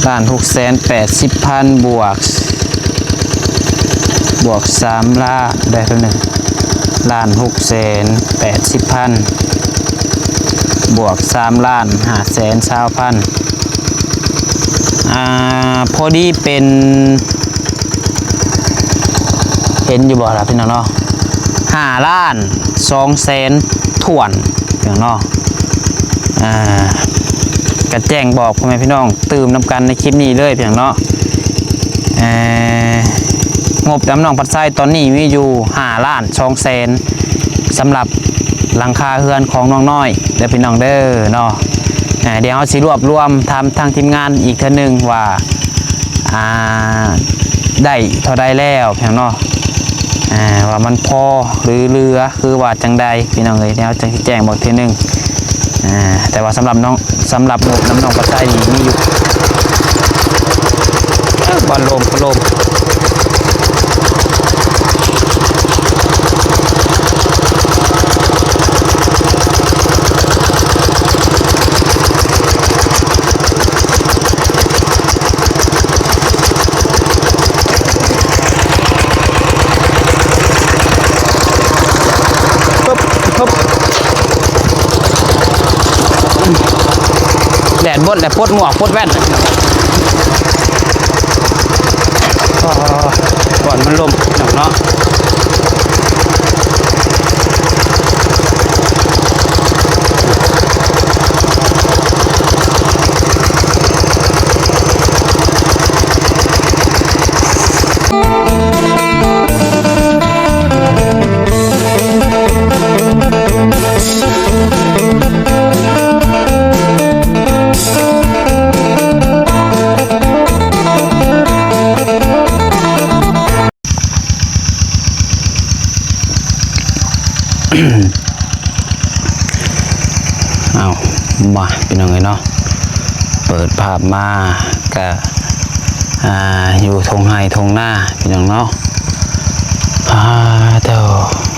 ລ້ານຫົກແສນແປດສິບພັນ ບວກ ບວກສາມລ້ານ ໄດ້ເທົ່າໜຶ່ງ ລ້ານຫົກແສນແປດສິບພັນ ບວກສາມລ້ານຫ້າແສນຊາວພັນ ອ່າ ພໍດີເປັນ ເຫັນຢູ່ບໍ່ລະພີ່ນ້ອງເນາະ ຫ້າລ້ານສອງແສນຖ້ວນພີ່ນ້ອງເນາະ ອ່າ ກະແຈ້ງບອກພໍ່ແມ່ພີ່ນ້ອງຕື່ມນຳກັນໃນຄລິບນີ້ເລີຍພີ່ນ້ອງເນາະ ເອີ ງົບນຳນ້ອງພັດໄຊຕອນນີ້ມີຢູ່ຫ້າລ້ານສອງແສນ ສຳລັບຫຼັງຄາເຮືອນຂອງນ້ອງນ້ອຍເດີພີ່ນ້ອງເດີເນາະ ເອີ ດຽວເຮົາຊິລວບລວມຖາມທາງທີມງານອີກເທື່ອໜຶ່ງວ່າ ອ່າ ໄດ້ເທົ່າໃດແລ້ວພີ່ນ້ອງເນາະ ອ່າ ວ່າມັນພໍຫຼືເຫຼືອຄືວ່າຈັ່ງໃດພີ່ນ້ອງເອີຍ ແນວຈັ່ງຊິແຈ້ງບອກເທື່ອໜຶ່ງ ອ່າ ແຕ່ວ່າສຳລັບນ້ອງ ສຳລັບງົບນຳນ້ອງປາໄຊນີ້ມີຢູ່ ເອີ ບາດລົມ ບາດລົມ. ແດດເບິດແລ້ວ ປົດໝວກປົດແວ່ນ ອໍ ບ່ອນມັນລົມເນາະ. ເອົາ ມາພີ່ນ້ອງເອີຍເນາະ ເປີດພາບມາກະ ອ່າ ຢູ່ທົ່ງໄຮ່ທົ່ງນາພີ່ນ້ອງເນາະ ອາ ເຈົ້າ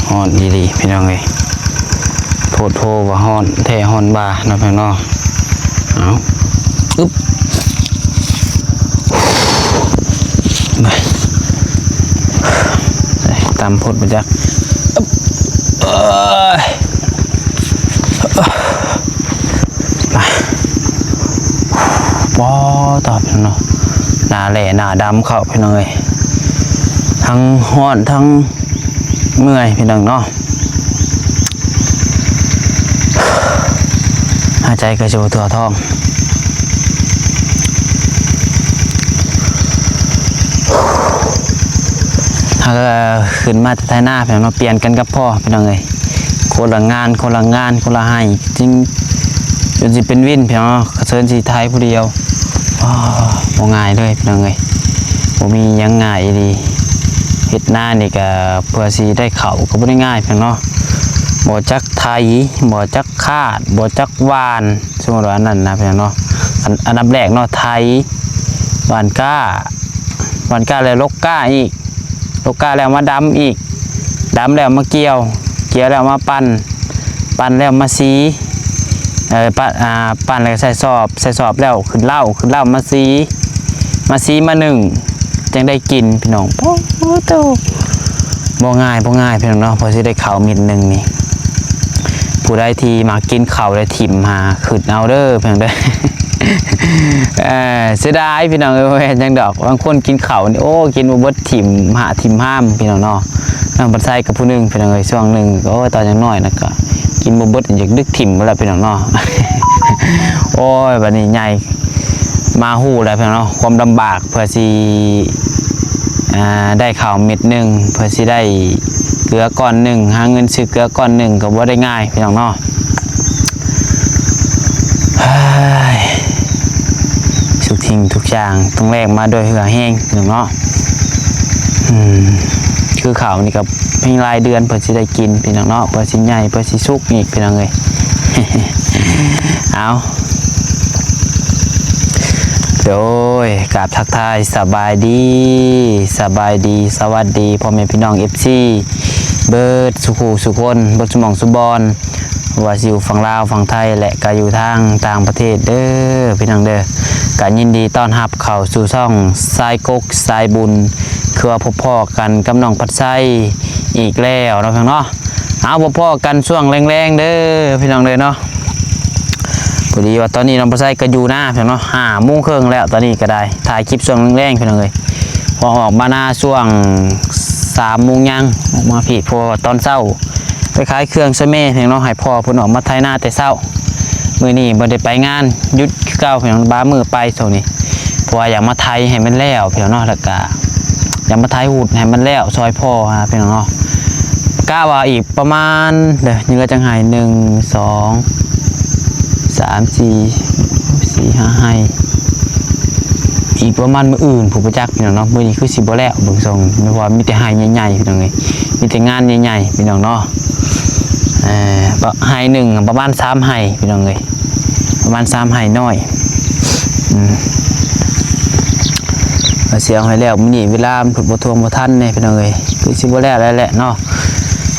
ຮ້ອນອີ່ຫຼີພີ່ນ້ອງເອີຍ ໂພດໂພວ່າຮ້ອນແທ້ຮ້ອນວ່າເນາະພີ່ນ້ອງເນາະ ເອົາ ອຶບ ມາ ຕ່ຳໂພດບໍ່ຈັກ ອຶບ ເອີຍ ມາ ປໍ ຕອບເນາະ ໜ້າແຫຼ້ໜ້າດຳເຂົ້າພີ່ນ້ອງເອີຍ ທັງຮ້ອນທັງເມື່ອຍພີ່ນ້ອງເນາະ ຫາຍໃຈກໍຊິບໍ່ທົ່ວທ້ອງ ເຮົາກໍຂຶ້ນມາແຕ່ໄຖນາພີ່ນ້ອງເນາະ ປ່ຽນກັນກັບພໍ່ພີ່ນ້ອງເອີຍ ຄົນລະງານ ຄົນລະງານ ຄົນລະໄຮ່ ຈຶ່ງ ຈົນຊິເປັນວິນພີ່ນ້ອງເນາະ ກະເຊີນຊິໄຖຜູ້ດຽວ ອໍ ບໍ່ງ່າຍເລີຍພີ່ນ້ອງເອີຍ ບໍ່ມີຫຍັງງ່າຍອີ່ຫຼີ ເຮັດນານີ້ກະເພື່ອຊິໄດ້ເຂົ້າກະບໍ່ໄດ້ງ່າຍພີ່ນ້ອງເນາະ ບໍ່ຈັກໄຖ ບໍ່ຈັກຄາດ ບໍ່ຈັກຫວ່ານ ສົມມຸດວ່າອັນນັ້ນນະພີ່ນ້ອງເນາະ ອັນ ອັນດັບແລກເນາະ ໄຖ ຫວ່ານກ້າ ຫວ່ານກ້າແລ້ວລົກກ້າອີກ ລົກກ້າແລ້ວມາດຳອີກ ດຳແລ້ວມາກ່ຽວ ກ່ຽວແລ້ວມາປັ່ນ ປັ່ນແລ້ວມາສີ ເອີ ປະ ອ່າ ປັ່ນແລ້ວກໍໃສ່ສອບ ໃສ່ສອບແລ້ວຂຶ້ນເລົ້າ ຂຶ້ນເລົ້າມາສີ ມາສີມາໜຶ້ງ ຈັ່ງໄດ້ກິນພີ່ນ້ອງ ໂອ້ໂຫ ບໍ່ງ່າຍ ບໍ່ງ່າຍພີ່ນ້ອງເນາະ ເພື່ອຊິໄດ້ເຂົ້າເມັດໜຶ່ງນີ້ ຜູ້ໃດທີ່ມັກກິນເຂົ້າແລ້ວຖິ້ມຫາ ຄຶດເອົາເດີພີ່ນ້ອງເດີ. ເອີ ເສຍດາຍພີ່ນ້ອງເອີຍ ບໍ່ເຮັດຫຍັງດອກ ບາງຄົນກິນເຂົ້ານີ້ ໂອ້ ກິນບໍ່ເບິດ ຖິ້ມຫາ ຖິ້ມຫາມພີ່ນ້ອງເນາະ ນ້ອງພັດໄຊກໍຜູ້ໜຶ່ງພີ່ນ້ອງເອີຍ ຊ່ວງໜຶ່ງ ໂອ້ຍ ຕອນຍັງນ້ອຍນະ ກໍກິນບໍ່ເບິດ ຢາກດຶກຖິ້ມພຸ້ນລະພີ່ນ້ອງເນາະ ໂອ້ຍ ບັດນີ້ໃຫຍ່ມາຮູ້ແລ້ວພີ່ນ້ອງເນາະ ຄວາມລຳບາກ ເພື່ອຊິ ອ່າ ໄດ້ເຂົ້າເມັດໜຶ່ງ ເພື່ອຊິໄດ້ເກືອກ້ອນໜຶ່ງ ຫາເງິນຊື້ເກືອກ້ອນໜຶ່ງກໍບໍ່ໄດ້ງ່າຍພີ່ນ້ອງເນາະ ເຮີ້ຍ ທຸກສິ່ງທຸກຢ່າງຕ້ອງແລກມາດ້ວຍເຫື່ອແຮງພີ່ນ້ອງເນາະ ອືມ ຄືເຂົ້ານີ້ກໍ ເພງຫຼາຍເດືອນເພິ່ນຊິໄດ້ກິນພີ່ນ້ອງເນາະ ເພິ່ນຊິໃຫຍ່ ເພິ່ນຊິສຸກອີກພີ່ນ້ອງເອີຍ ເອົາ ໂດຍ ກາບທັກທາຍສະບາຍດີ ສະບາຍດີ ສະຫວັດດີພໍ່ແມ່ພີ່ນ້ອງ ເອັຟຊີ ເບິດສູ່ຄູ່ສູ່ຄົນ ເບິດສູ່ໝ່ອງສູ່ບ່ອນ ບໍ່ວ່າຊິຢູ່ຝັ່ງລາວ ຝັ່ງໄທ ແລະ ກໍຢູ່ທາງຕ່າງປະເທດເດີພີ່ນ້ອງເດີ. ກໍຍິນດີຕ້ອນຮັບເຂົ້າສູ່ຊ່ອງສາຍກົກສາຍບຸນ ຄືວ່າພົບພໍ້ກັນກັບນ້ອງພັດໄຊອີກແລ້ວເນາະພີ່ນ້ອງເນາະ. ເອົາ ພົບພໍ້ກັນຊ່ວງແລງໆເດີພີ່ນ້ອງເດີເນາະ. ພໍດີວ່າຕອນນີ້ນ້ອງພັດໄຊກໍຢູ່ນາພີ່ນ້ອງເນາະ ຫ້າໂມງເຄິ່ງແລ້ວ ຕອນນີ້ກໍໄດ້ ຖ່າຍຄລິບຊ່ວງແລງໆ ພີ່ນ້ອງເອີຍ. ພໍອອກມານາຊ່ວງສາມໂມງຍັງ ອອກມາພີ້ ເພາະວ່າຕອນເຊົ້າໄປຂາຍເຄື່ອງໃສ່ແມ່ພີ່ນ້ອງເນາະ ໃຫ້ພໍ່ເພິ່ນອອກມາໄຖນາແຕ່ເຊົ້າ. ມື້ນີ້ບໍ່ໄດ້ໄປງານ ຢຸດຄືເກົ່າພີ່ນ້ອງ ບາງມື້ໄປຊ່ວງນີ້ ເພາະວ່າຢາກມາໄຖໃຫ້ມັນແລ້ວພີ່ນ້ອງເນາະ ແລ້ວກະຢາກມາໄຖຫຸດໃຫ້ມັນແລ້ວ ຊ່ອຍພໍ່ຫັ້ນນະພີ່ນ້ອງເນາະ. ກະວ່າອີກປະມານ ເດີ ຍັງເຫຼືອຈັກໄຮ່ ໜຶ່ງ ສອງ ສາມ ສີ່ ສີ່ ຫ້າໄຮ່ ອີກປະມານມື້ອື່ນພຸ້ນບໍ່ຈັກພີ່ນ້ອງເນາະ. ມື້ນີ້ຄືຊິບໍ່ແລ້ວເບິ່ງຊົງ ເພາະວ່າມີແຕ່ໄຮ່ໃຫຍ່ໆ ພີ່ນ້ອງເອີຍ ມີແຕ່ງານໃຫຍ່ໆ ພີ່ນ້ອງເນາະ. ເອີ ໄຮ່ໜຶ່ງປະມານສາມໄຮ່ ພີ່ນ້ອງເອີຍ ປະມານສາມໄຮ່ນ້ອຍ. ອືມ ວ່າຊິເອົາໃຫ້ແລ້ວມື້ນີ້ ເວລາມັນບໍ່ທ່ວງບໍ່ທັນເດ້ພີ່ນ້ອງເອີຍ ຄືຊິບໍ່ແລ້ວແລ້ວແຫຼະເນາະ.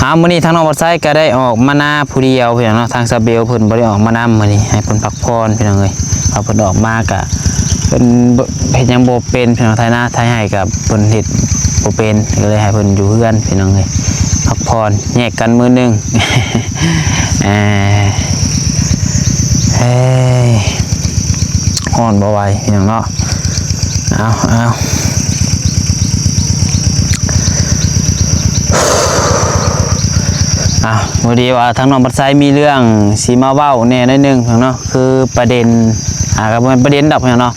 ເອົາ ມື້ນີ້ທາງນ້ອງພັດໄຊກໍໄດ້ອອກມານາຜູ້ດຽວພີ່ນ້ອງເນາະ ທາງສາວເບວເພິ່ນບໍ່ໄດ້ອອກມານຳມື້ນີ້ ໃຫ້ເພິ່ນພັກຜ່ອນພີ່ນ້ອງເອີຍ. ເພາະເພິ່ນອອກມາກະ ເພິ່ນເຮັດຫຍັງບໍ່ເປັນພີ່ນ້ອງ ໄຖນາໄຖໄຮ່ກະເພິ່ນເຮັດບໍ່ເປັນ ກໍເລີຍໃຫ້ເພິ່ນຢູ່ເຮືອນພີ່ນ້ອງເອີຍ ພັກຜ່ອນ ແຍກກັນມື້ໜຶ່ງ. ເອີ ເອີຍ ຮ້ອນບໍ່ໄຫວພີ່ນ້ອງເນາະ. ເອົາ ເອົາ ເອົາ ພໍດີວ່າທາງນ້ອງພັດໄຊມີເລື່ອງຊິມາເວົ້າແດ່ໜ້ອຍໜຶ່ງເນາະ ຄືປະເດັນ ອ່າ ກໍບໍ່ແມ່ນປະເດັນດອກພີ່ນ້ອງເນາະ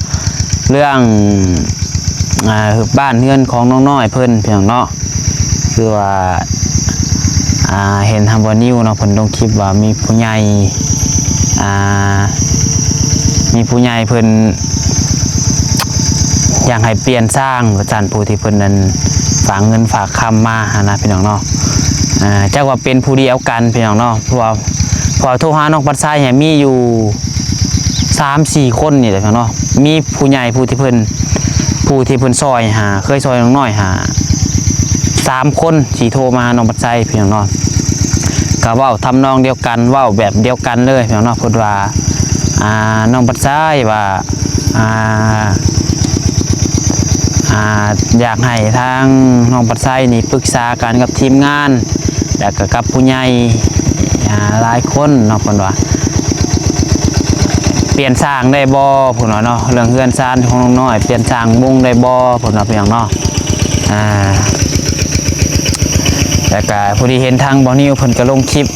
ເລື່ອງ ອ່າ ບ້ານເຮືອນຂອງນ້ອງນ້ອຍເພິ່ນພີ່ນ້ອງເນາະ. ຄືວ່າ ອ່າ ເຫັນທາງບ່າວນິວເນາະ ເພິ່ນລົງຄລິບວ່າມີຜູ້ໃຫຍ່ ອ່າ ມີຜູ້ໃຫຍ່ເພິ່ນຢາກໃຫ້ປ່ຽນຊ່າງວ່າຊັ້ນ ຜູ້ທີ່ເພິ່ນນັ້ນຝາກເງິນຝາກຄຳມາຫັ້ນນະພີ່ນ້ອງເນາະ. ອ່າ ຈັກວ່າເປັນຜູ້ດຽວກັນພີ່ນ້ອງເນາະ ເພາະວ່າ ເພາະວ່າໂທຫານ້ອງພັດໄຊໃຫ້ມີຢູ່ສາມສີ່ຄົນນີ້ແຫຼະພີ່ນ້ອງເນາະ. ມີຜູ້ໃຫຍ່ຜູ້ທີ່ເພິ່ນ ຜູ້ທີ່ເພິ່ນຊ່ອຍຫາ ເຄີຍຊ່ອຍນ້ອງນ້ອຍຫາ ສາມຄົນທີ່ໂທມາຫານ້ອງພັດໄຊພີ່ນ້ອງເນາະ ກໍເວົ້າທຳນອງດຽວກັນ ເວົ້າແບບດຽວກັນເລີຍພີ່ນ້ອງເນາະ. ເພິ່ນວ່າ ອ່າ ນ້ອງພັດໄຊວ່າ ອ່າ ອ່າ ຢາກໃຫ້ທາງນ້ອງພັດໄຊນີ້ປຶກສາກັນກັບທີມງານ ແລ້ວກໍກັບຜູ້ໃຫຍ່ ອ່າ ຫຼາຍຄົນເນາະ ເພິ່ນວ່າ ປ່ຽນຊ່າງໄດ້ບໍ່ ເພິ່ນວ່າເນາະ ເລື່ອງເຮືອນຊານຂອງນ້ອງນ້ອຍ ປ່ຽນຊ່າງມຸງໄດ້ບໍ່ ເພິ່ນວ່າ ພີ່ນ້ອງເນາະ. ອ່າ ແລ້ວກະພໍດີເຫັນທາງບ່າວນິວເພິ່ນກະລົງຄລິບ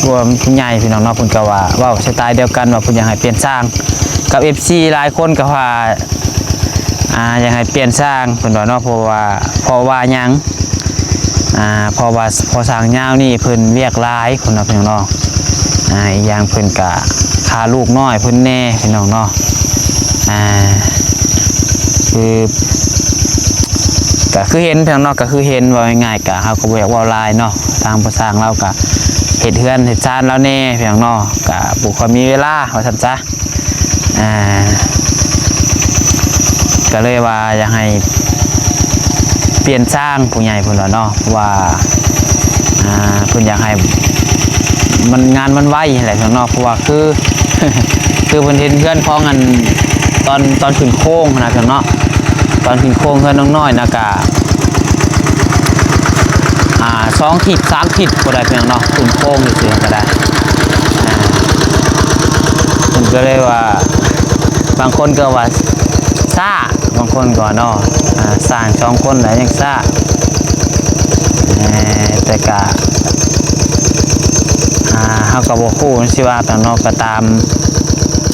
ຮ່ວມຜູ້ໃຫຍ່ ພີ່ນ້ອງເນາະ ເພິ່ນກະວ່າເວົ້າສະໄຕດຽວກັນວ່າເພິ່ນຢາກໃຫ້ປ່ຽນຊ່າງ ກັບເອັຟຊີຫຼາຍຄົນກະວ່າ ອ່າ ຢາກໃຫ້ປ່ຽນຊ່າງ ເພິ່ນວ່າເນາະ ເພາະວ່າ ເພາະວ່າຫຍັງ ອ່າ ເພາະວ່າພໍ່ຊ່າງຍາວນີ້ເພິ່ນວຽກຫຼາຍ ເພິ່ນວ່າ ພີ່ນ້ອງເນາະ. ອ່າ ອີກຢ່າງເພິ່ນກະຄາລູກນ້ອຍເພິ່ນແດ່ ພີ່ນ້ອງເນາະ. ອ່າ ຄື ກະຄືເຫັນ ພີ່ນ້ອງເນາະ ກະຄືເຫັນ ເວົ້າງ່າຍໆ ກະເຮົາກະບໍ່ຢາກເວົ້າຫຼາຍເນາະ. ທາງພໍ່ຊ່າງລາວກະເຮັດເຮືອນເຮັດຊານລາວແດ່ ພີ່ນ້ອງເນາະ ກະບໍ່ຄ່ອຍມີເວລາ ວ່າຊັ້ນຊະ. ອ່າ ກໍເລີຍວ່າຢາກໃຫ້ປ່ຽນຊ່າງ ຜູ້ໃຫຍ່ເພິ່ນວ່າເນາະ ເພາະວ່າ ອ່າ ເພິ່ນຢາກໃຫ້ມັນ ງານມັນໄວຫັ້ນແຫຼະເນາະ. ເພາະວ່າຄື ຄືເພິ່ນເຫັນເຮືອນຂອງອັນ ຕອນ ຕອນຂຶ້ນໂຄງຫັ້ນນະເນາະ ຕອນຂຶ້ນໂຄງເຮືອນນ້ອງນ້ອຍນະ ກະ ອ່າ ສອງທິດສາມທິດບໍ່ໄດ້ເນາະ ຂຶ້ນໂຄງຊື່ໆ ກໍໄດ້. ອ່າ ເພິ່ນກໍເລີຍວ່າ ບາງຄົນກໍວ່າຊ້າ ບາງຄົນກໍວ່າເນາະ ອ່າ ສ້າງສອງຄົນແລ້ວຍັງຊ້າ ແຕ່ກະ ອ່າ ເຮົາກໍບໍ່ຮູ້ຊິວ່າຕາມເນາະ ກໍຕາມ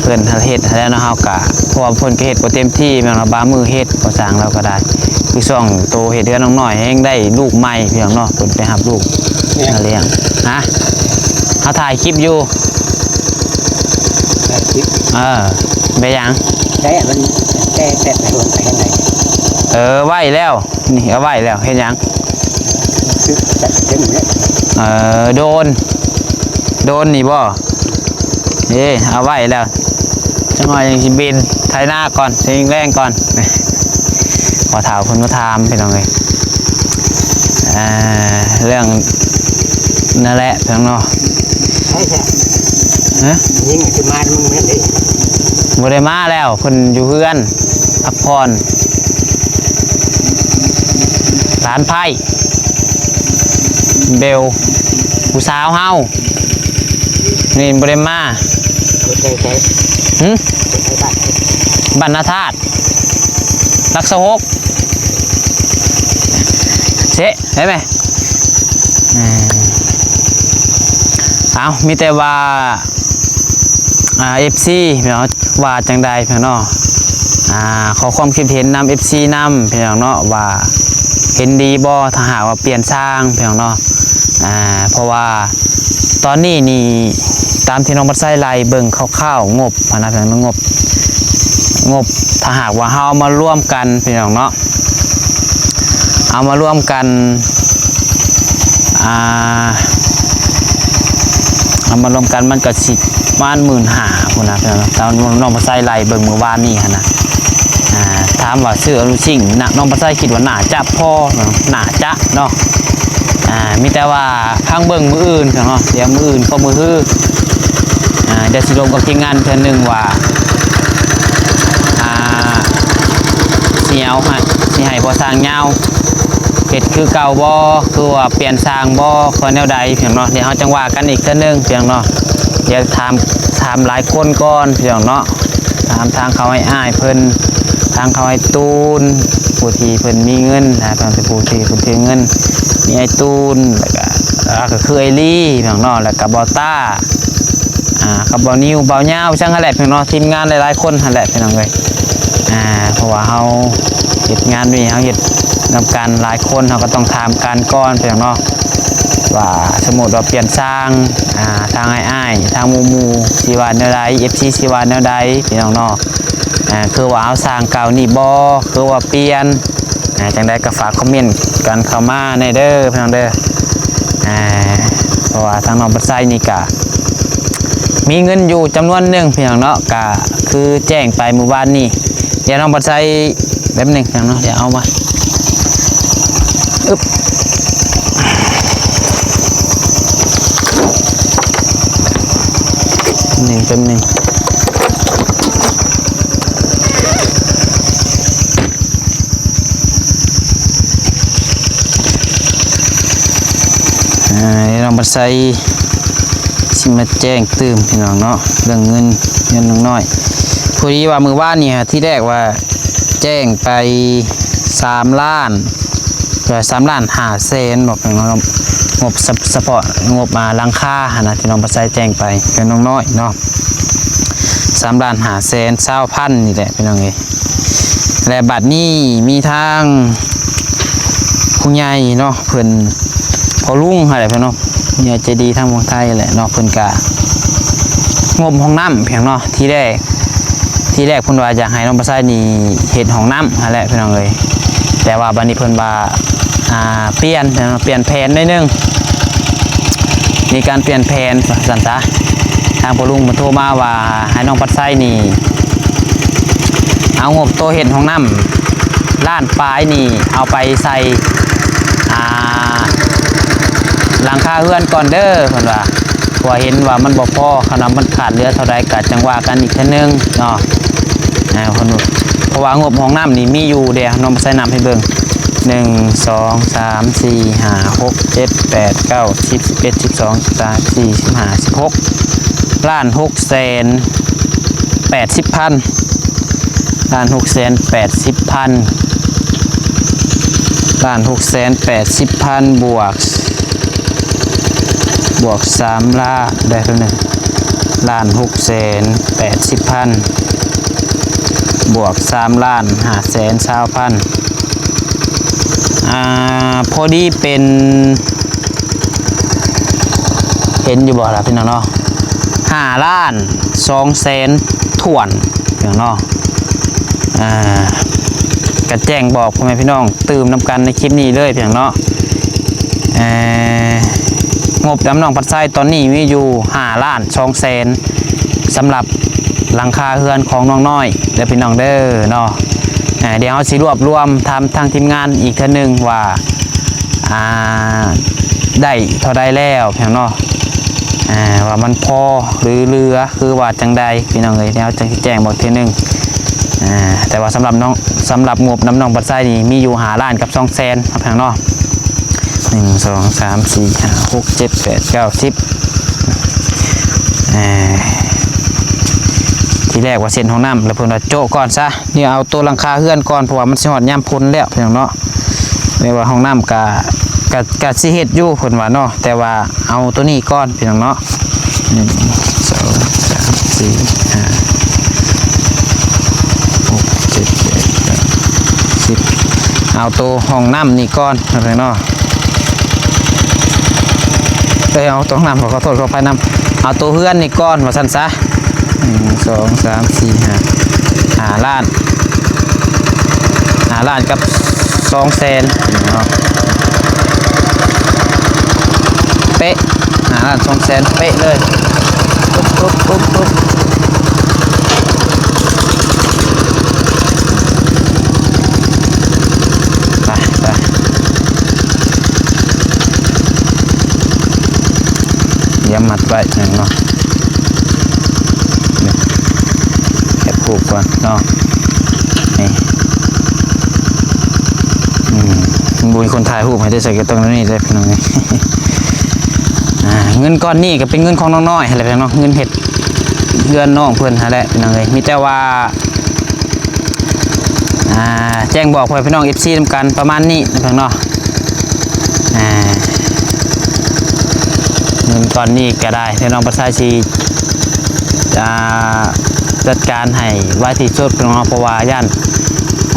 ເພິ່ນເຮັດຫັ້ນແຫຼະເນາະ. ເຮົາກະ ເພາະວ່າເພິ່ນກໍເຮັດບໍ່ເຕັມທີ່ແມ່ນວ່າບາງມື້ເຮັດ ພໍ່ຊ່າງລາວກໍໄດ້ ຄືຊ່ວງໂຕເຮັດເຮືອນນ້ອງນ້ອຍແຮງໄດ້ລູກໃໝ່ພີ່ນ້ອງເນາະ ເພິ່ນໄປຮັບລູກມາລ້ຽງ. ຮະ ເຮົາຖ່າຍຄລິບຢູ່ ຖ່າຍຄລິບ ເອີ ເປັນຫຍັງ? ແຕ່ມັນ ແຕ່ແຕ່ໄປໂດນໄປທາງໃດ? ເອີ ໄວ້ແລ້ວ ນີ້ເອົາໄວ້ແລ້ວ ເຮັດຫຍັງ? ເອີ ໂດຣນ ໂດຣນນີ້ບໍ່? ເອີ ເອົາໄວ້ແລ້ວ ຈັກໜ້ອຍຈັ່ງຊິບິນໄຖນາກ່ອນ ຊິແລງກ່ອນ. ພໍ່ເຖົ້າເພິ່ນມາຖາມ ພີ່ນ້ອງເອີຍ ເອີ ເລື່ອງ ນັ້ນແຫຼະເພິ່ນເນາະ. ໃຊ່ແທ້. ຮະ? ຍິງຄືມານຳເພິ່ນເດ້. ບໍ່ໄດ້ມາແລ້ວ ເພິ່ນຢູ່ເຮືອນພັກຜ່ອນ. ຫຼານໃພ້ ເບວ ຜູ້ສາວເຮົານີ້ບໍ່ໄດ້ມາ. ຢູ່ໃສ? ຫຶ? ຢູ່ໃສ? ບ້ານ ບ້ານນາທາດ ຫຼັກຊາວຫົກ ເຊະ ໄດ້ໄໝ? ເອີ ເອົາ ມີແຕ່ວ່າ ອ່າ ເອັຟຊີ ເນາະ ວ່າຈັ່ງໃດພີ່ນ້ອງເນາະ? ອ່າ ຂໍຄວາມຄິດເຫັນນຳ ເອັຟຊີ ນຳພີ່ນ້ອງເນາະ ວ່າເຫັນດີບໍ່ ຖ້າຫາກວ່າປ່ຽນຊ່າງພີ່ນ້ອງເນາະ? ອ່າ ເພາະວ່າຕອນນີ້ນີ້ ຕາມທີ່ນ້ອງບັດໄຊໄລ່ເບິ່ງຄ່າວໆ ງົບຫັ້ນນະ ພີ່ນ້ອງ ງົບ ງົບ ຖ້າຫາກວ່າເຮົາເອົາມາລວມກັນພີ່ນ້ອງເນາະ ເອົາມາລວມກັນ ອ່າ ເອົາມາລວມກັນມັນກໍຊິປະມານໝື່ນຫ້າພຸ້ນນະ ຕາມນ້ອງບັດໄຊໄລ່ເບິ່ງມື້ວານນີ້ຫັ້ນນະ. ອ່າ ຖາມວ່າຊື້ອະລູຊິງນະ ນ້ອງບັດໄຊຄິດວ່າໜ້າຈະພໍເນາະ ໜ້າຈະເນາະ. ອ່າ ມີແຕ່ວ່າຟັງເບິ່ງມື້ອື່ນເນາະ ດຽວມື້ອື່ນກໍມື້ຮື ອ່າ ດຽວຊິລົມກັບທີມງານເທື່ອໜຶ່ງວ່າ ອ່າ ຊິເອົາໃຫ້ ຊິໃຫ້ພໍ່ຊ່າງຍາວ ເຮັດຄືເກົ່າບໍ່ ຄືວ່າປ່ຽນຊ່າງບໍ່ ຄືແນວໃດພີ່ນ້ອງເນາະ. ດຽວເຮົາຈັ່ງວ່າກັນອີກເທື່ອໜຶ່ງພີ່ນ້ອງເນາະ. ດຽວຖາມ ຖາມຫຼາຍຄົນກ່ອນພີ່ນ້ອງເນາະ ຖາມທາງເຂົາອ້າຍໆເພິ່ນ ທາງເຂົາອ້າຍຕູນ ຜູ້ທີ່ເພິ່ນມີເງິນນະ ເພິ່ນເປັນຜູ້ທີ່ເພິ່ນຖືເງິນ ມີອ້າຍຕູນ ແລ້ວກະ ອ່າ ກໍຄືອ້າຍລີພີ່ນ້ອງເນາະ ແລ້ວກະບ່າວຕ້າ ອ່າ ກັບບ່າວນິວ ບ່າວຍາວ ຈັ່ງຫັ້ນແຫຼະພີ່ນ້ອງເນາະ ທີມງານຫຼາຍໆຄົນຫັ້ນແຫຼະພີ່ນ້ອງເອີຍ. ອ່າ ເພາະວ່າເຮົາເຮັດງານນີ້ ເຮົາເຮັດນຳກັນຫຼາຍຄົນ ເຮົາກໍຕ້ອງຖາມກັນກ່ອນພີ່ນ້ອງເນາະ ວ່າສົມມຸດວ່າປ່ຽນຊ່າງ ອ່າ ທາງອ້າຍໆ ທາງໝູ່ໆ ຊິວ່າແນວໃດ ເອັຟຊີ ຊິວ່າແນວໃດພີ່ນ້ອງເນາະ. ອ່າ ຄືວ່າເອົາຊ່າງເກົ່ານີ້ບໍ່ ຄືວ່າປ່ຽນ ອ່າ ຈັ່ງໃດກໍຝາກຄອມເມັນກັນເຂົ້າມາແດ່ເດີພີ່ນ້ອງເດີ. ອ່າ ເພາະວ່າທາງນ້ອງບັດໄຊນີ້ກະມີເງິນຢູ່ຈຳນວນໜຶ່ງພີ່ນ້ອງເນາະ ກະຄືແຈ້ງໄປມື້ວານນີ້. ດຽວນ້ອງບັດໄຊ ແປັບໜຶ່ງພີ່ນ້ອງເນາະ ດຽວເອົາມາ ອຶບ ໜຶ່ງ ແປັບໜຶ່ງ. ອ່າ ນ້ອງບັດໄຊຊິມາແຈ້ງຕື່ມພີ່ນ້ອງເນາະ ເລື່ອງເງິນ ເງິນນ້ອງນ້ອຍ. ພໍດີວ່າມື້ວານນີ້ ທີແລກວ່າແຈ້ງໄປສາມລ້ານ ສາມລ້ານຫ້າແສນ ເນາະ ງົບສະ ສະເພາະງົບ ອ່າ ຫຼັງຄາຫັ້ນນະ ທີ່ນ້ອງບັດໄຊແຈ້ງໄປ ເງິນນ້ອງນ້ອຍເນາະ ສາມລ້ານຫ້າແສນຊາວພັນນີ້ແຫຼະພີ່ນ້ອງເອີຍ. ແລະ ບັດນີ້ມີທາງຜູ້ໃຫຍ່ເນາະ ເພິ່ນ ພໍ່ລຸງຫັ້ນແຫຼະພີ່ນ້ອງເນາະ ຜູ້ໃຫຍ່ໃຈດີທາງຝັ່ງໄທແຫຼະເນາະ ເພິ່ນກະງົບຫ້ອງນ້ຳພີ່ນ້ອງເນາະ. ທີແລກ ທີແລກເພິ່ນວ່າຢາກໃຫ້ນ້ອງບັດໄຊນີ້ເຮັດຫ້ອງນ້ຳຫັ້ນແຫຼະພີ່ນ້ອງເອີຍ ແຕ່ວ່າບັດນີ້ເພິ່ນວ່າ ອ່າ ປ່ຽນ ປ່ຽນແຜນໜ້ອຍໜຶ່ງ ມີການປ່ຽນແຜນວ່າຊັ້ນຊະ. ທາງພໍ່ລຸງເພິ່ນໂທມາວ່າໃຫ້ນ້ອງບັດໄຊນີ້ ເອົາງົບໂຕເຮັດຫ້ອງນ້ຳລ້ານປາຍນີ້ ເອົາໄປໃສ່ ອ່າ ຫຼັງຄາເຮືອນກ່ອນເດີ ເພິ່ນວ່າ ເພາະວ່າເຫັນວ່າມັນບໍ່ພໍ ຄັນວ່າມັນຂາດເຫຼືອເທົ່າໃດກໍຈັ່ງວ່າກັນອີກເທື່ອໜຶ່ງເນາະ. ອ່າ ເພິ່ນ ເພາະວ່າງົບຫ້ອງນ້ຳນີ້ມີຢູ່ເດ້ ນ້ອງໃສ່ນັບໃຫ້ເບິ່ງ ໜຶ່ງ ສອງ ສາມ ສີ່ ຫ້າ ຫົກ ເຈັດ ແປດ ເກົ້າ ສິບ ສິບເອັດ ສິບສອງ ສິບສາມ ສິບສີ່ ສິບຫ້າ ສິບຫົກ ລ້ານຫົກແສນແປດສິບພັນ ລ້ານຫົກແສນແປດສິບພັນ ລ້ານຫົກແສນແປດສິບພັນ ບວກ ບວກສາມລ້ານ ໄດ້ເທົ່ານັ້ນ ລ້ານຫົກແສນແປດສິບພັນ ບວກສາມລ້ານຫ້າແສນຊາວພັນ ອ່າ ພໍດີເປັນ ເຫັນຢູ່ບໍ່ລະພີ່ນ້ອງເນາະ ຫ້າລ້ານສອງແສນຖ້ວນພີ່ນ້ອງເນາະ. ອ່າ ກະແຈ້ງບອກພໍ່ແມ່ພີ່ນ້ອງຕື່ມນຳກັນໃນຄລິບນີ້ເລີຍພີ່ນ້ອງເນາະ. ເອີ ງົບນຳນ້ອງພັດໄຊຕອນນີ້ມີຢູ່ຫ້າລ້ານສອງແສນ ສຳລັບຫຼັງຄາເຮືອນຂອງນ້ອງນ້ອຍເດີພີ່ນ້ອງເດີເນາະ. ເອີ ດຽວເຮົາຊິລວບລວມຖາມທາງທີມງານອີກເທື່ອໜຶ່ງວ່າ ອ່າ ໄດ້ເທົ່າໃດແລ້ວພີ່ນ້ອງເນາະ ອ່າ ວ່າມັນພໍ ຫຼື ເຫຼືອ ຄືວ່າຈັ່ງໃດພີ່ນ້ອງເອີຍ ແນວຈັ່ງຊິແຈ້ງບອກເທື່ອໜຶ່ງ. ອ່າ ແຕ່ວ່າສຳລັບນ້ອງ ສຳລັບງົບນຳນ້ອງບັດໄຊນີ້ມີຢູ່ຫ້າລ້ານກັບສອງແສນເນາະພີ່ນ້ອງເນາະ. ໜຶ່ງ ສອງ ສາມ ສີ່ ຫ້າ ຫົກ ເຈັດ ແປດ ເກົ້າ ສິບ ອ່າ ທີແລກວ່າເຊັ່ນຫ້ອງນ້ຳ ແລ້ວເພິ່ນວ່າໂຈະກ່ອນຊະ ນີ້ເອົາໂຕຫຼັງຄາເຮືອນກ່ອນ ເພາະວ່າມັນຊິຮອດຍາມຝົນແລ້ວພີ່ນ້ອງເນາະ. ແມ່ນວ່າຫ້ອງນ້ຳກະ ກະ ກະຊິເຮັດຢູ່ເພິ່ນວ່າເນາະ ແຕ່ວ່າເອົາໂຕນີ້ກ່ອນພີ່ນ້ອງເນາະ. ໜຶ່ງ ສອງ ສາມ ສີ່ ຫ້າ ຫົກ ເຈັດ ແປດ ເກົ້າ ສິບ ເອົາໂຕຫ້ອງນ້ຳນີ້ກ່ອນເນາະ. ເອີ ເອົາໂຕຫ້ອງນ້ຳ ຂໍໂທດຂໍອະໄພນຳ ເອົາໂຕເຮືອນນີ້ກ່ອນວ່າຊັ້ນຊະ. ໜຶ່ງ ສອງ ສາມ ສີ່ ຫ້າ ຫ້າລ້ານ ຫ້າລ້ານກັບສອງແສນເນາະ ເປະ ຫ້າລ້ານສອງແສນເປະເລີຍ. ໄປ ໄປ ດຽວມັດໄວ້ເນາະ ນີ້ ເກັບຮູບກ່ອນເນາະ ນີ້ ອືມ ບໍ່ມີຄົນຖ່າຍຮູບໃຫ້ໄດ້ ໃສ່ກະຕ້ອງແນວນີ້ເດ້ພີ່ນ້ອງເອີຍ. ອ່າ ເງິນກ້ອນນີ້ກະເປັນເງິນຂອງນ້ອງນ້ອຍຫັ້ນແຫຼະພີ່ນ້ອງເນາະ ເງິນເຮັດເຮືອນນ້ອງເພິ່ນຫັ້ນແຫຼະພີ່ນ້ອງເອີຍ ມີແຕ່ວ່າ ອ່າ ແຈ້ງບອກພໍ່ແມ່ພີ່ນ້ອງ ເອັຟຊີ ນຳກັນປະມານນີ້ເນາະ ພີ່ນ້ອງເນາະ. ອ່າ ເງິນກ້ອນນີ້ກະໄດ້ ແຕ່ນ້ອງບັດໄຊຊິ ອ່າ ຈັດການໃຫ້ໄວທີ່ສຸດເນາະ ເພາະວ່າຢ້ານ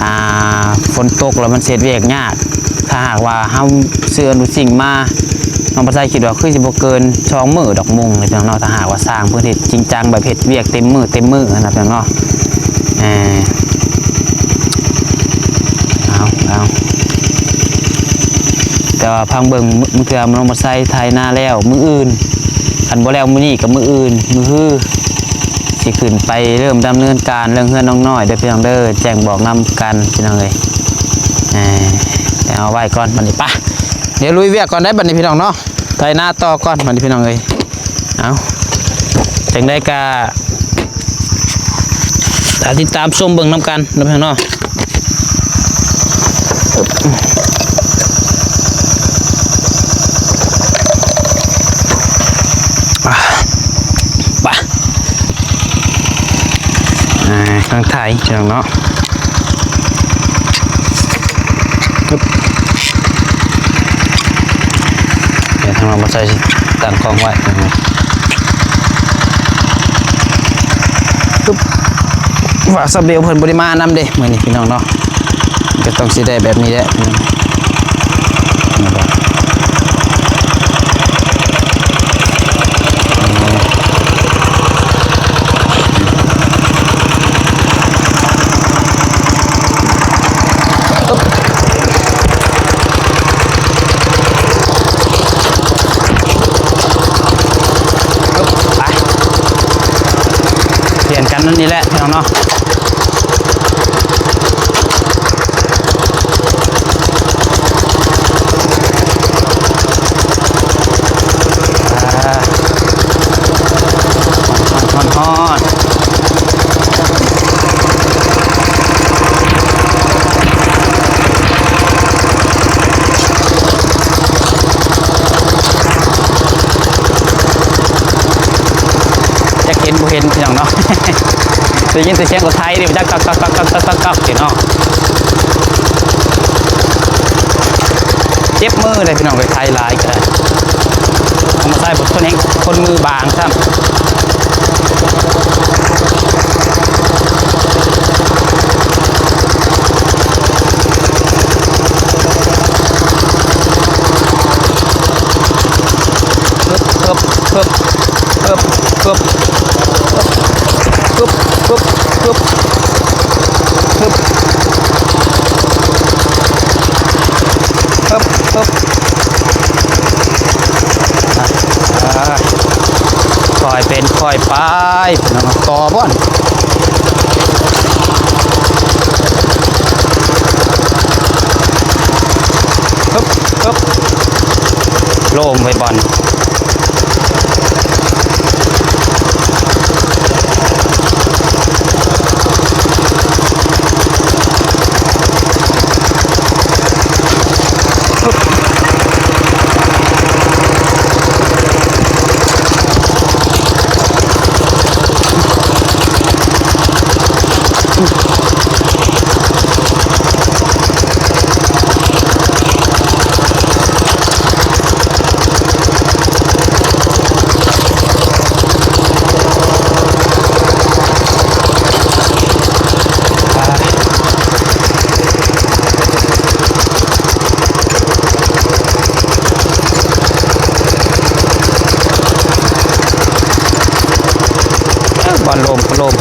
ອ່າ ຝົນຕົກແລ້ວມັນເຮັດວຽກຍາກ. ຖ້າຫາກວ່າເຮົາຊື້ອະນຸຊິງມາ ນ້ອງບັດໄຊຄິດວ່າຄືຊິບໍ່ເກີນສອງມື້ດອກມຸງເນາະ ພີ່ນ້ອງເນາະ. ຖ້າຫາກວ່າຊ່າງເພິ່ນເຮັດຈິງຈັງ ແບບເຮັດວຽກເຕັມມື້ເຕັມມື້ຫັ້ນນະ ພີ່ນ້ອງເນາະ. ເອີ ເອົາ ເອົາ ແຕ່ວ່າຟັງເບິ່ງ ບາງເທື່ອນ້ອງບັດໄຊໄຖນາແລ້ວມື້ອື່ນ ຄັນບໍ່ແລ້ວມື້ນີ້ກະມື້ອື່ນ ມື້ຮື ຊິຂຶ້ນໄປເລີ່ມດຳເນີນການເລື່ອງເຮືອນນ້ອງນ້ອຍເດີພີ່ນ້ອງເດີ ແຈ້ງບອກນຳກັນພີ່ນ້ອງເອີຍ. ເອີ ແຕ່ເອົາໄວ້ກ່ອນບັດນີ້ ໄປ ດຽວລຸຍວຽກກ່ອນໄດ໋ບັດນີ້ພີ່ນ້ອງເນາະ ໄຖນາຕໍ່ກ່ອນບັດນີ້ພີ່ນ້ອງເອີຍ. ເອົາ ຈັ່ງໃດກະ ຕິດຕາມຊົມເບິ່ງນຳກັນເນາະ ພີ່ນ້ອງເນາະ. ໄປ ອ່າ ທາງໄຖພີ່ນ້ອງເນາະ. ດຽວທາງນ້ອງບໍ່ໃສ່ຕັ້ງກ້ອງໄວ້ ປຶບ ວ່າສະເບວເພິ່ນບໍ່ໄດ້ມານຳເດ້ມື້ນີ້ພີ່ນ້ອງເນາະ ກະຕ້ອງຊິໄດ້ແບບນີ້ແຫຼະ. ໄປ ປ່ຽນກັນນັ້ນນີ້ແຫຼະພີ່ນ້ອງເນາະ. ອ່າ ຮ້ອນໆ ຈັກເຫັນບໍ່ເຫັນພີ່ນ້ອງເນາະ ໄດ້ຍິນແຕ່ສຽງລົດໄຖນີ້ ຈັກຕອກໆໆໆໆ ເນາະ. ເຈັບມືເດ້ພີ່ນ້ອງ ໄປໄຖຫຼາຍກະໄດ້ ທຳມະຊາດຄົນແຮງ ຄົນມືບາງຊ້ຳ. ຄ່ອຍເປັນຄ່ອຍໄປ ຕໍ່ບ່ອນ ຮຶບ ຮຶບ ໂລ ກ່ອນ. ເອີ ບ່ອນລົມ ລົມ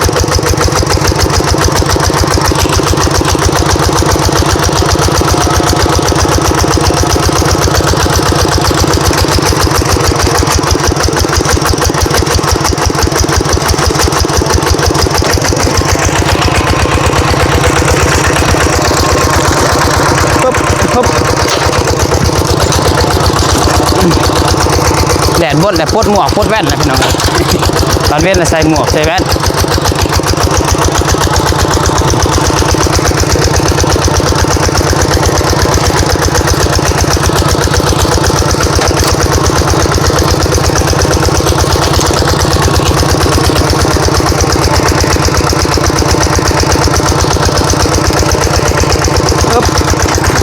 ປຶບ ປຶບ ແດດບົດແລ້ວ ປົດໝວກປົດແວ່ນແລ້ວພີ່ນ້ອງເອີຍ. ຕອນເວັນລະໃສ່ໝວກໃສ່ແວ່ນ.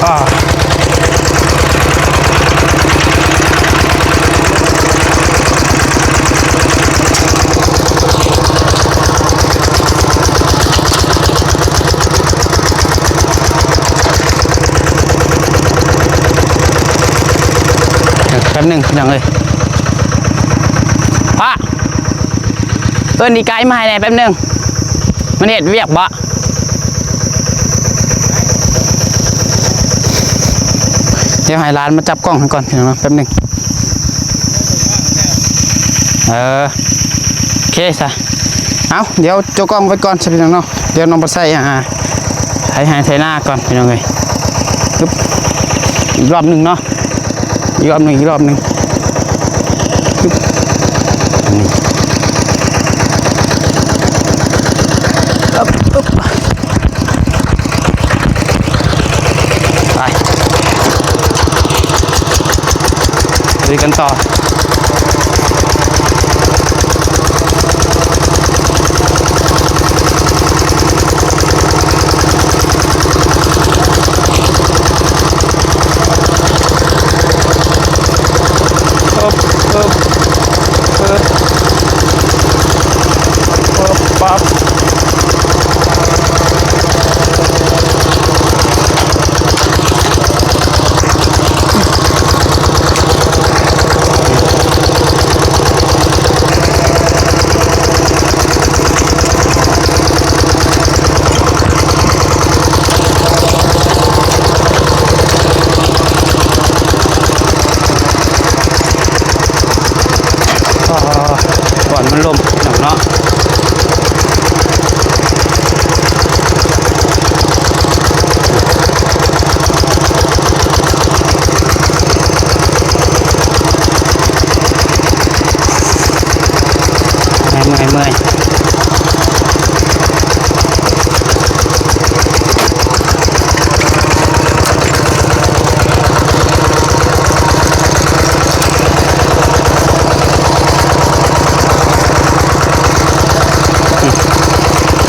ອາ ແປັບໜຶ່ງພີ່ນ້ອງເອີຍ ພະ ເອີ້ນອີ່ກາຍມາໃຫ້ແດ່ແປັບໜຶ່ງ ມັນເຮັດວຽກບໍ່? ດຽວໃຫ້ຫຼານມາຈັບກ້ອງໃຫ້ກ່ອນພີ່ນ້ອງເນາະ ແປັບໜຶ່ງ. ເອີ ໂອເຄຊະ ເອົາ ດຽວໂຈະກ້ອງໄວ້ກ່ອນຊະພີ່ນ້ອງເນາະ. ດຽວນ້ອງໄປໃສ່ ອ່າ ໄຖໄຮ່ໄຖນາກ່ອນພີ່ນ້ອງເອີຍ. ປຶບ ອີກລອບໜຶ່ງເນາະ ອີກລອບໜຶ່ງ ອີກລອບໜຶ່ງ. ປຶບ ອຶບ ອຶບ ໄປ ລຸຍກັນຕໍ່. ອໍ ບ່ອນມັນລົມພີ່ນ້ອງເນາະ. ເມື່ອຍ ເມື່ອຍ ເມື່ອຍ.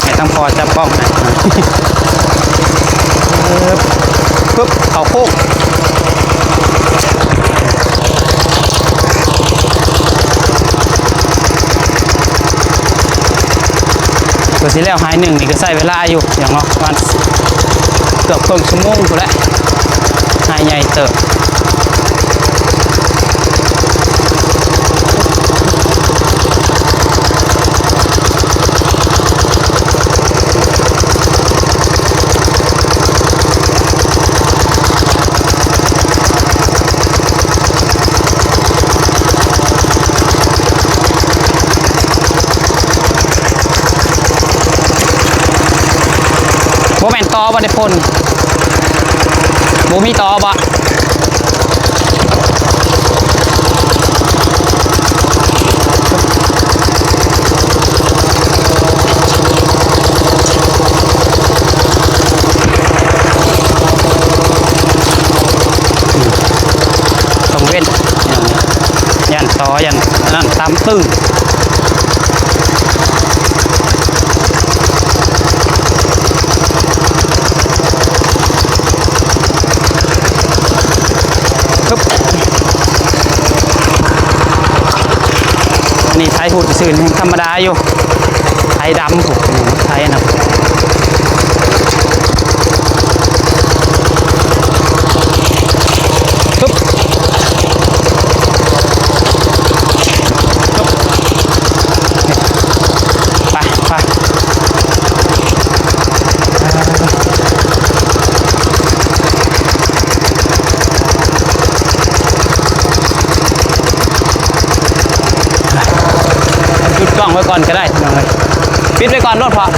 ໃຫ້ທາງພໍ່ຈັບກ້ອງໃຫ້ ປຶບ ເຂົ້າໂຄ້ງ. ກວ່າຊິແລ້ວໄຮ່ໜຶ່ງນີ້ກໍໃຊ້ເວລາຢູ່ ຢ່າງເນາະ ປະມານເກືອບເຄິ່ງຊົ່ວໂມງພຸ້ນແຫຼະ ໄຮ່ໃຫຍ່ເຕີບ. ບໍ່ແມ່ນຕໍບໍ່ໄດ້ພົ່ນ ບໍ່ມີຕໍບໍ່? ຕຳຕຶ້ງ ຮຶບ ອັນນີ້ໄຖຫຸດຊື່ໆ ຍັງທຳມະດາຢູ່ ໄຖດຳພຸ້ນ ໄຖນະ ຮຶບ ໄປ ໄປ ຢຸດກ້ອງໄວ້ກ່ອນກໍໄດ້ ພີ່ນ້ອງເອີຍ ປິດໄວ້ກ່ອນໂລດ ເພາະ